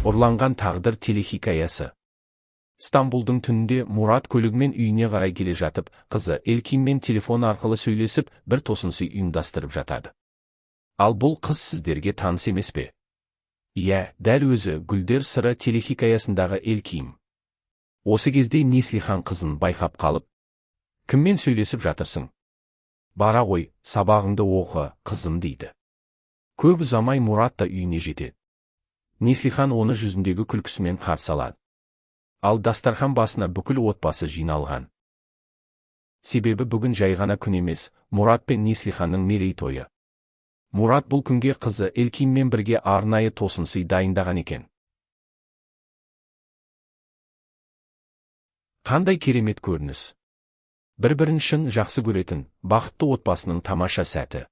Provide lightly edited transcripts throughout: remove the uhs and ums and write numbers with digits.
Ұрланған тағдыр телехикаясы. Стамбулдың түнінде Мурат көлігімен үйіне қарай келе жатып, қызы Элькинмен телефон арқылы сөйлесіп, бір тосынсый ұйымдастырып жатады. Ал бұл қыз сіздерге таныс емес пе? Иә, дәл өзі Гүлдер сыры телехикаясындағы Элькин. Осы кезде Неслихан қызын байқап қалып, «Кіммен сөйлесіп жатырсың? Бара ғой, сабағыңды оқы, қызым», дейді. Көп ұзамай Мурат та үйіне жетеді. Неслихан оны жүзіндегі күлкісімен қарсы алады. Ал дастархан басына бүкіл отбасы жиналған. Себебі бүгін жай ғана күн емес, Мурат пен Неслиханның мерейтойы. Мурат бұл күнге қызы Элькинмен бірге арнайы тосынсый дайындаған екен. Қандай керемет көрініс! Бір-бірін шын жақсы көретін, бақытты отбасының тамаша сәті.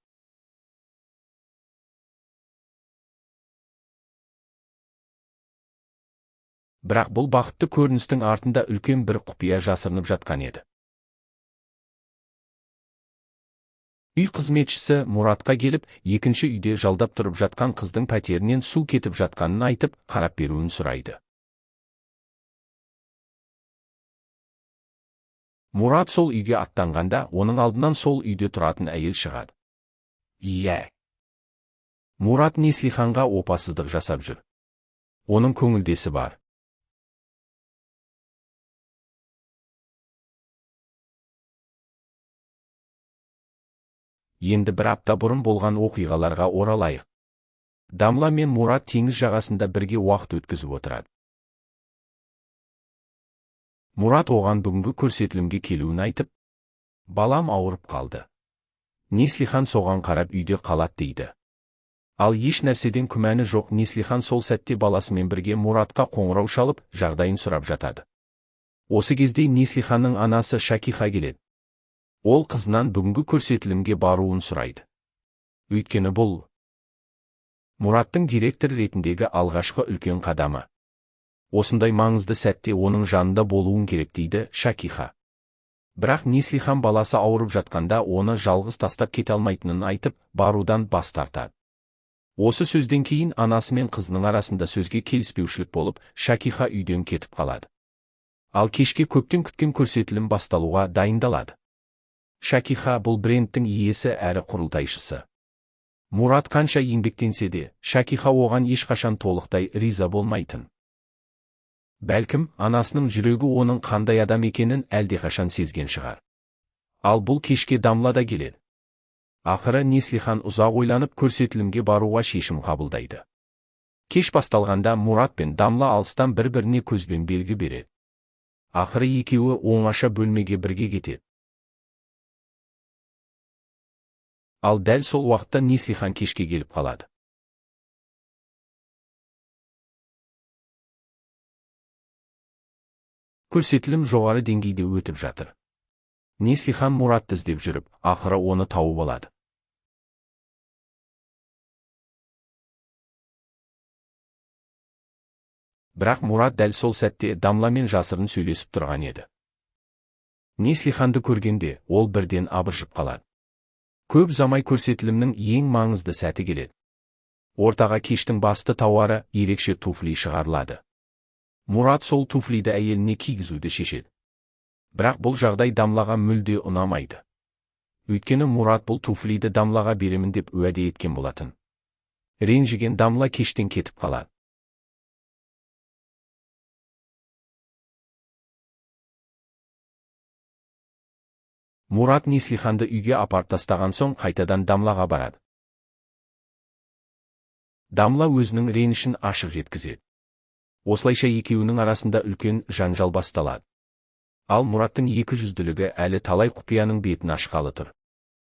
Бірақ бұл бақытты көріністің артында үлкен бір құпия жасырынып жатқан еді. Үй қызметшісі Мұратқа келіп, екінші үйде жалдап тұрып жатқан қыздың пәтерінен су кетіп жатқанын айтып, қарап беруін сұрайды. Мурат сол үйге аттанғанда, оның алдынан сол үйде тұратын әйел шығады. Иә. Мурат Неслиханға опасыздық жасап жүр. Оның көңілдесі бар. Енді бір апта бұрын болған оқиғаларға оралайық. Дамла мен Мурат теңіз жағасында бірге уақыт өткізіп отырады. Мурат оған бүгінгі көрсетілімге келуін айтып, «Балам ауырып қалды. Неслихан соған қарап үйде қалады», дейді. Ал еш нәрседен күмәні жоқ Неслихан сол сәтте баласымен бірге Муратқа қоңырау шалып, жағдайын сұрап жатады. Осы кезде Неслиханның анасы Шакиха келеді. Ол қызынан бүгінгі көрсетілімге баруын сұрайды. Өйткені бұл Мураттың директор ретіндегі алғашқы үлкен қадамы. Осындай маңызды сәтте оның жанында болуын керек, дейді Шакиха. Бірақ Неслихан баласы ауырып жатқанда оны жалғыз тастап кете алмайтынын айтып, барудан бас тартады. Осы сөзден кейін анасы мен қызының арасында сөзге келіспеушілік болып, Шакиха үйден кетіп қалады. Ал кешке көптен күткен көрсетілім басталуға дайындалады. Шакиха бұл брендтің иесі әрі құрылтайшысы. Мурат қанша еңбектенсе де, Шакиха оған ешқашан толықтай риза болмайтын. Бәлкім, анасының жүрегі оның қандай адам екенін әлдеқашан сезген шығар. Ал бұл кешке Дамла да келеді. Ақыры Неслихан ұзақ ойланып көрсетілімге баруға шешім қабылдайды. Кеш басталғанда Мурат пен Дамла алыстан бір-біріне көзбен белгі береді. Ақыры екеуі оңаша бөлмеге бірге кетеді. Ал дәл сол уақытта Неслихан кешке келіп қалады. Көрсетілім жоғары деңгейде өтіп жатыр. Неслихан Муратты іздеп жүріп, ақыры оны тауып алады. Бірақ Мурат дәл сол сәтте Дамламен жасырын сөйлесіп тұрған еді. Неслиханды көргенде ол бірден абыржып қалады. Көп ұзамай көрсетілімнің ең маңызды сәті келеді. Ортаға кештің басты тауары ерекше туфли шығарылады. Мурат сол туфлиді әйеліне кигізуді шешеді. Бірақ бұл жағдай Дамлаға мүлде ұнамайды. Өйткені Мурат бұл туфлиді Дамлаға беремін деп уәде еткен болатын. Ренжіген Дамла кештен кетіп қалады. Мурат Неслиханды үйге апарып тастаған соң қайтадан Дамлаға барады. Дамла өзінің ренішін ашық жеткізеді. Осылайша екеуінің арасында үлкен жанжал басталады. Ал Мураттың екі жүзділігі әлі талай құпияның бетін ашқалы тұр.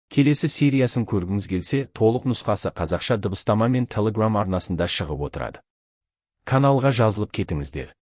Келесі сериясын көргіңіз келсе, толық нұсқасы қазақша дыбыстама мен Telegram арнасында шығып отырады. Каналға жазылып кетіңіздер.